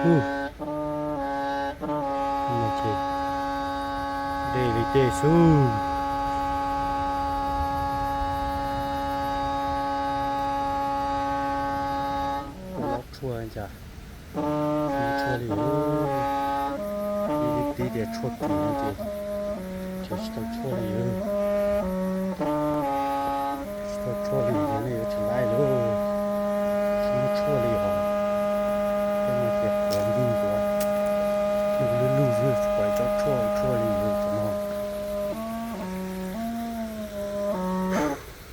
Ub, no ces dej li tej xwb. Ua lov tshuaj cas tsis muaj tshuaj li. Ib tib tias tshuaj kim no ces tseem tsis tau tshuaj li. Tsis tau tshuaj li ces nej yuav tsis laib lauj. Tsis muaj tshuaj li os. Tej no ces qhuav nkuj nkuav, lwj lwj xwb, tsis pom cov tshuaj tshuaj li yus cov no.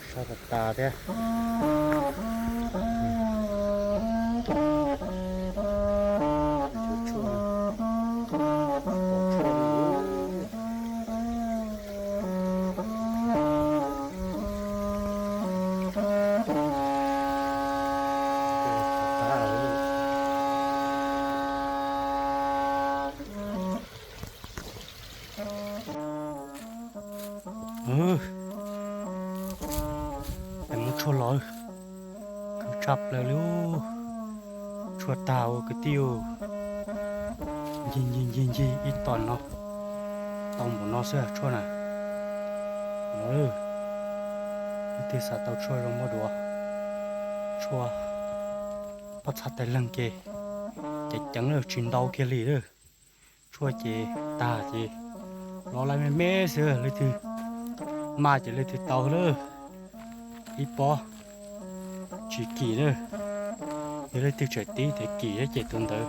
Sab tas tas thiab. Tshuaj, tshuaj li. Peb muab tshuaj los, khwv tshaj plaws li. Tshuaj tag ua kwv tij. Ncig ncig ncig ncig ib tom no, tau npaum no xwb tshuaj na. Leej twg xav tau tshuaj zoo muab dua, tshuaj pob txha tais leeg ces ceev ceev lawm tsis ntau kiag li lawm. Tshuaj ces tag ces lov laib me me xwb, leej twg maj ces leej twg tau lawm. Ib pob tsis kim na, yog leej twg tseem tib tes kim ces tus ntawd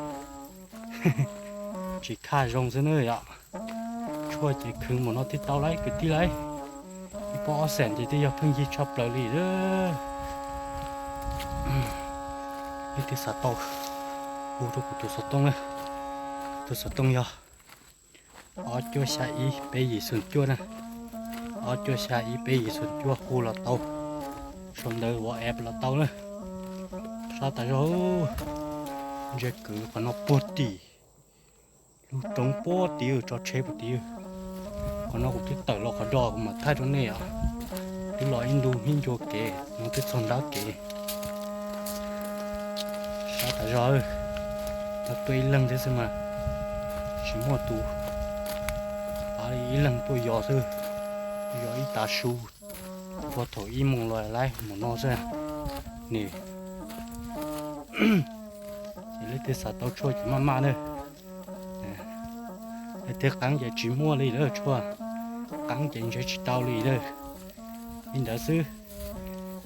tsis khaj zoo xwb na yom. Tshuaj ces khwv npaum no thiaj tau lauj kwv tij lauj. Ib pob ob xees ces twb yog pheej yig tshaj plaws li lawm. Leej twg xav tau hu rau kuv tus xov tooj na. Tus xov tooj yog ob cuaj xya ib peb yim xoom cuaj na. Ob cuaj xya ib peb yim xoom cuaj hu los tau. Sau ntawv WhatsApp los tau na. Sab tas zog, ntsia kwv qhov no puag tim lub roob puag tim tso tsheb puag tim. Qhov no kuv twb tawm los qhov do kuv mam thaij rau nej os. Twb los ib ntu ib ncua kev no twb txog nrab kev. Sab tas zog, no tuaj ib leeg thiab xwb mas tsis muaj tus, tav li ib leeg tuaj yos xwb, yos ib tav su, puag thaum ib moos los laib mus no xwb. Nws, ces leej twg xav tau tshuaj ces maj maj na. Leej twg qeeb ces tsis muaj li lawm, tshuaj qeeb ces ntshe tsis tau li lawm. Li ntawd xwb,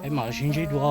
peb mam sib ntsib dua.